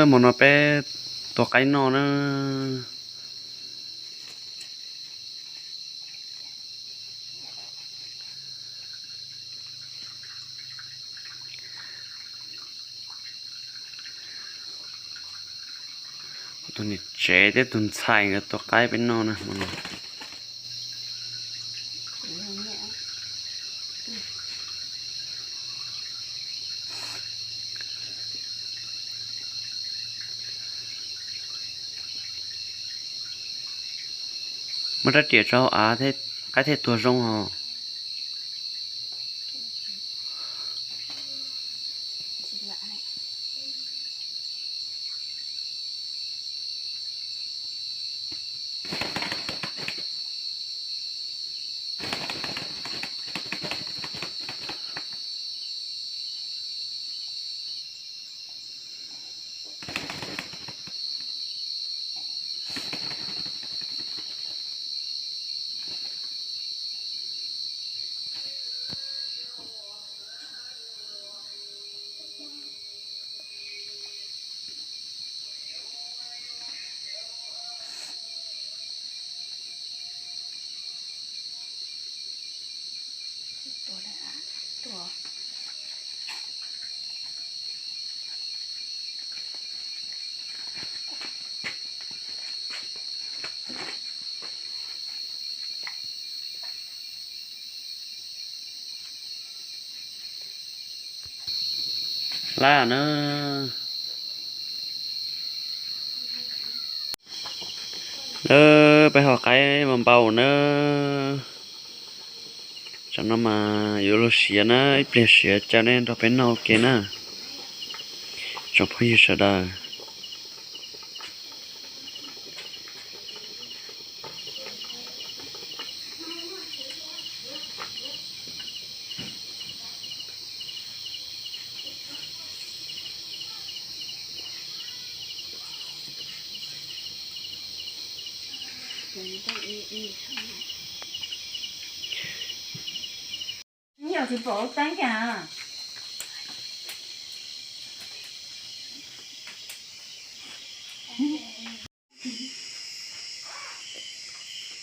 Hmo no peb tua qaib noj na. Tus niam tsev thiab tus ntxhais nkawd tua qaib peb noj na. Muab rab riam tso hauv av, qaib thiaj tuag zoo os. Laj na. Peb ho qaib npau npau na. Tsam no mas yuav luag siav na, ib pliag siav caw nej nrog peb noj ua ke na, tsoom phooj ywg sawv daws.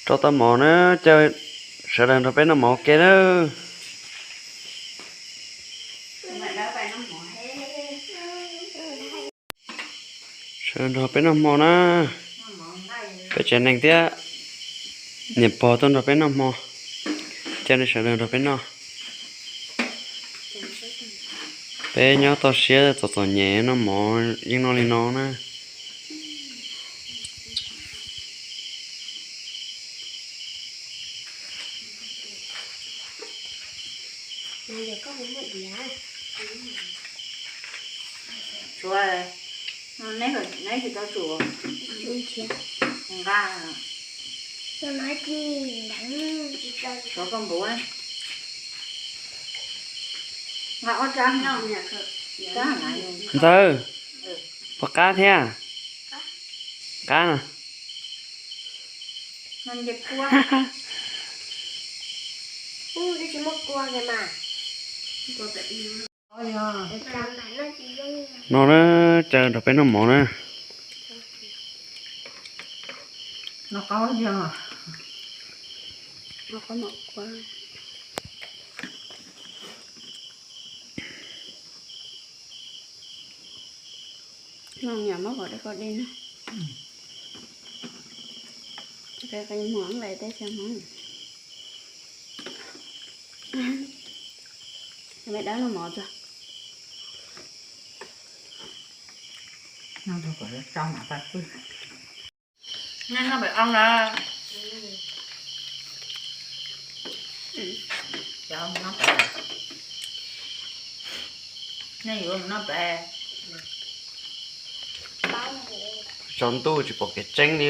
Rau tau mov na, caw sawv daws nrog peb noj mov ua ke nawb. Sawv daws nrog peb noj hmo na. Peb tsev neeg thiab niam pog tuaj nrog peb noj hmo. Caw nej sawv daws nrog peb noj. Peb nyob toj siab txom txom nyem noj mov yeej noj li no na. Tshuav, neb tsis tau tsum nqa. Tshuav koj npuv, nqa ob rab. Ntxawg, puas qab thiab? Qab na. No na, caw nrog peb noj mov na. Noj nyam muab kom dej koj dej na. Qe qe mov nqaij teb chaws Hmoob. Me dab noj mov txog. Nej noj pem ong na. Nej yuav mus noj pem. Tsaus ntuj tsis pom kev tseeb li.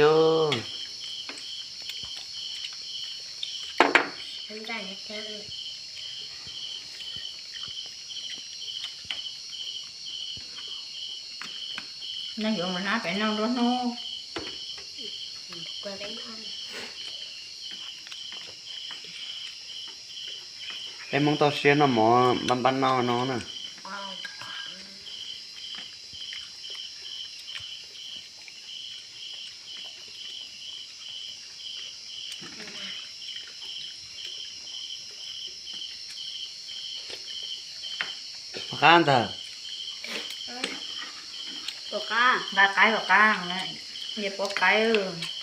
Nej yuav mus noj pem noj nruab hnub. Peb Hmoob toj siab noj mov npab npab noj no na. Qab ntag. Nqa qaib los qab, ye puab qaib.